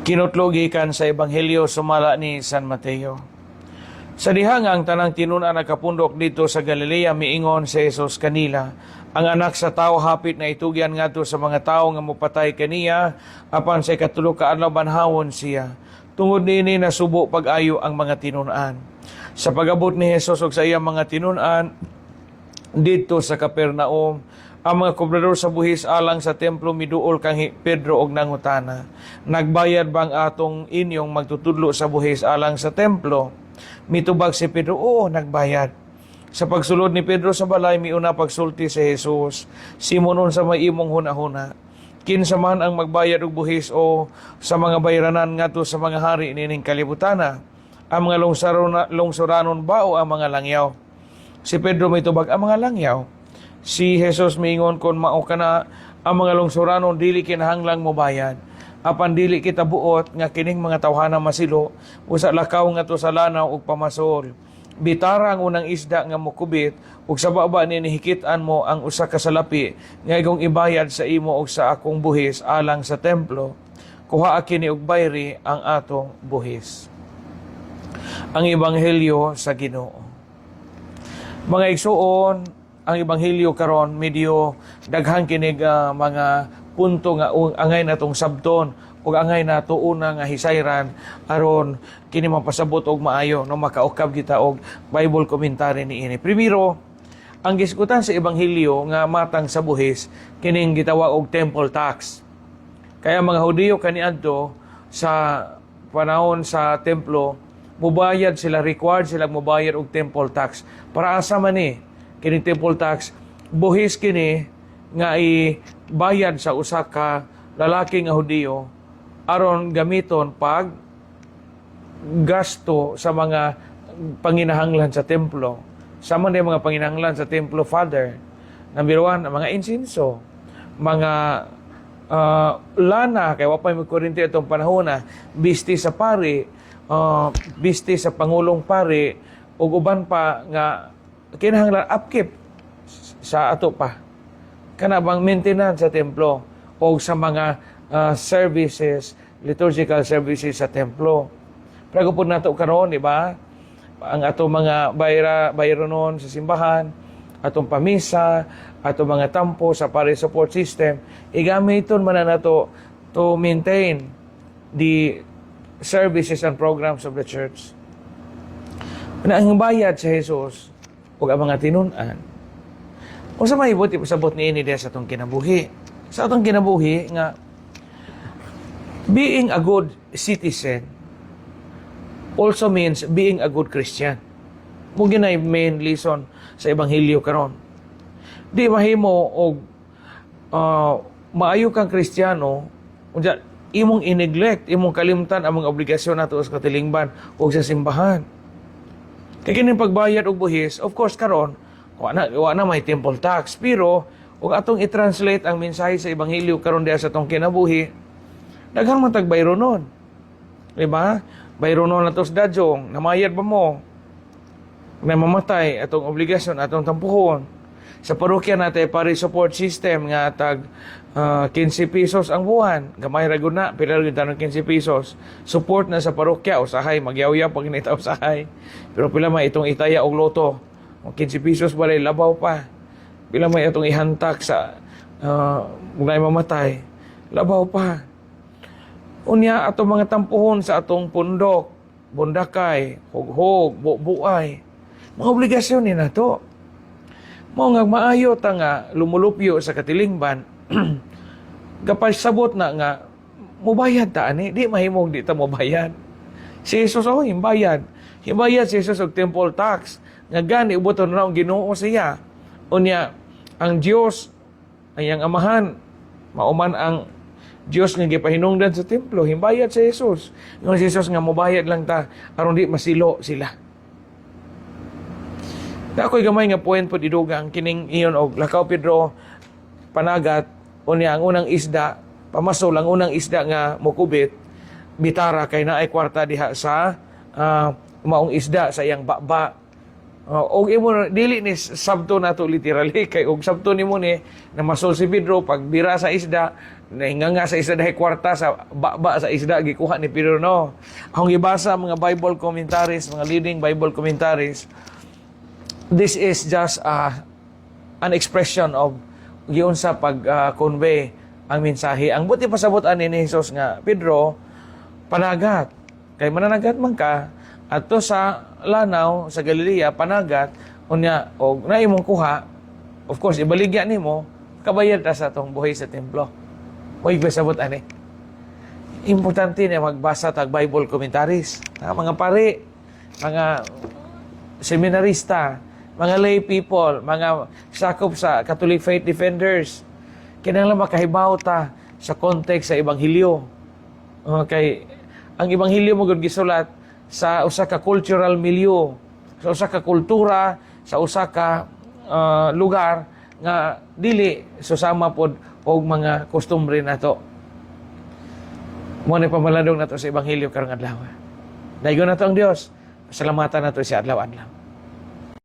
Kinutlo gikan sa Ebanghelyo sumala ni San Mateo. Sa diha nga ang tanang tinun-an nagkapundok didto sa Galilea, miingon si Jesus kanila, "Ang Anak sa Tawo hapit na itugyan ngadto sa mga tawo nga mopatay kaniya, apan sa ikatulo ka adlaw banhawon siya." Tungod niini nasubo pag-ayo ang mga tinun-an. Sa pag-abot ni Jesus ug sa iyang mga tinun-an didto sa Capernaum, ang mga kobrador sa buhis alang sa templo miduol kang Pedro og nangutana, "Nagbayad bang atong inyong magtutudlo sa buhis alang sa templo?" Mitubag si Pedro, "Oo, nagbayad." Sa pagsulod ni Pedro sa balay, miuna pagsulti si Jesus, "Simon, unsa may imong hunahuna? Kinsa man ang magbayad og buhis o sa mga bayranan ngadto sa mga hari nining kalibutana? Ang mga lungsuranon ba o ang mga langyaw?" Si Pedro mitubag, "Ang mga langyaw." Si Jesus miingon, "Kon mao kana, ang mga lungsuranon dili kinahanglang mobayad. Apan dili kita buot nga kining mga tawhana masilo, usa lakaw ngadto sa lanaw ug pamasol. Bitara ang unang isda nga mokubit ug sa baba niini hikit-an mo ang usa ka salapi nga igong ibayad sa imo ug sa akong buhis alang sa templo. Kuhaa kini ug bayri ang atong buhis." Ang Ebanghelyo sa Ginoo. Mga igsuon, ang Ebanghelyo karon medyo daghan kinig mga punto nga angay natong sabton ug angay nato una nga hisayran aron kini mapasabot og maayo, no, makaukab kita og Bible commentary niini. Primero, ang gisgutan sa Ebanghelyo nga matang sa buhis kining gitawag og temple tax. Kaya mga Hudiyo kaniadto sa panahon sa templo, mubayad sila, required sila mubayad og temple tax. Para asa man ni kining temple tax? Buhis kini nga ibayad sa usa ka lalaki nga Hudiyo aron gamiton pag gasto sa mga panginahanglan sa templo. Sa man mga panginahanglan sa templo, Father? Number one, ang mga insinso, mga lana, kay wa pa may kuryente atong panahon na, bisti sa pari, bisti sa pangulong pari, ug uban pa nga kinahanglan upkeep sa ato pa. Kana bang maintenance sa templo o sa mga services, liturgical services sa templo. Pero po nato karon, di ba? Ang ato mga bayronon sa simbahan, atong pamisa, atong mga tampo sa parish support system, igamiton man na nato to maintain the services and programs of the church. Na ang bayad sa Jesus ug ang mga tinun-an. Unsa may buot ipasabot niini diha sa atong kinabuhi? Sa atong kinabuhi nga being a good citizen also means being a good Christian. Mao gyud main lesson sa ebanghelyo karon. Di mahimo og maayo kang Kristiyano unya imong i-neglect, imong kalimtan ang mga obligasyon nato sa katilingban o sa simbahan. Kay kining pagbayad og buhis, of course karon wa na may temple tax, pero ug atong i-translate ang mensahe sa ebanghelyo karon diha sa atong kinabuhi, daghan man tag bayronon. Di ba? Bayronon nato sa dadyong, namayad ba mo? Na mamatay atong obligasyon atong tampuhon. Sa parokya natin parish support system nga tag 15 pesos ang buwan. Gamay ra gud na, pila ra gyud tanong 15 pesos. Support na sa parokya usahay magyawyaw pag nita usahay. Pero pila may itong itaya og lotto. 15 pesos balay labaw pa. Pila may itong ihantak sa uh, mamatay. Labaw pa. Unya atong mga tampuhon sa atong pundok, bundakay, hughog, bubuay. Mga obligasyon ni nato. Mao nga maayo ta nga lumulupyo sa katilingban. Gapasabot na nga mubayad ta ani, di mahimong di ta mobayad. Si Jesus, oh, himbayad. Himbayad si Jesus og temple tax. Nga gani uboton na ang Ginoo siya. Unya ang Dios ang iyang amahan mauman ang Dios nga gipahinungdan sa templo, himbayad si Jesus. Ingon si Jesus nga mobayad lang ta aron di masilo sila. Na ako'y gamay nga point po idugang kining iyon og lakaw Pedro panagat, unya ang unang isda pamasol, ang unang isda nga mukubit, bitara kay naay kwarta diha sa maong isda sa iyang baba. Og imo dili ni sabto nato literally, kay og sabto nimo ni na masol si Pedro pagbira sa isda. Nahinga nga sa isda dahil kwarta sa baba sa isda gikuha ni Pedro, no. Akong gibasa mga Bible commentaries, mga leading Bible commentaries, this is just an expression of giunsa pag convey ang mensahe. Ang buot ipasabot ani ni Jesus nga, "Pedro, panagat. Kay mananagat man ka adto sa lanaw sa Galilea, panagat unya og na imong kuha, of course ibaligya nimo, kabayad ta sa atong buhi sa templo." Mo'y pasabot ani. Importante na magbasa tag Bible commentaries. Ah, mga pare, mga seminarista, mga lay people, mga sakop sa Catholic Faith Defenders, kinahanglan makahibaw ta sa context sa Ebanghelyo. Okay, ang Ebanghelyo mo gud gisulat sa usa ka cultural milieu, sa usa ka kultura, sa usa ka lugar nga dili susama pod og mga kostumbre nato. Mo ni pamalandong nato sa Ebanghelyo karong adlaw. Daygon nato ang Dios. Pasalamatan nato siya adlaw-adlaw.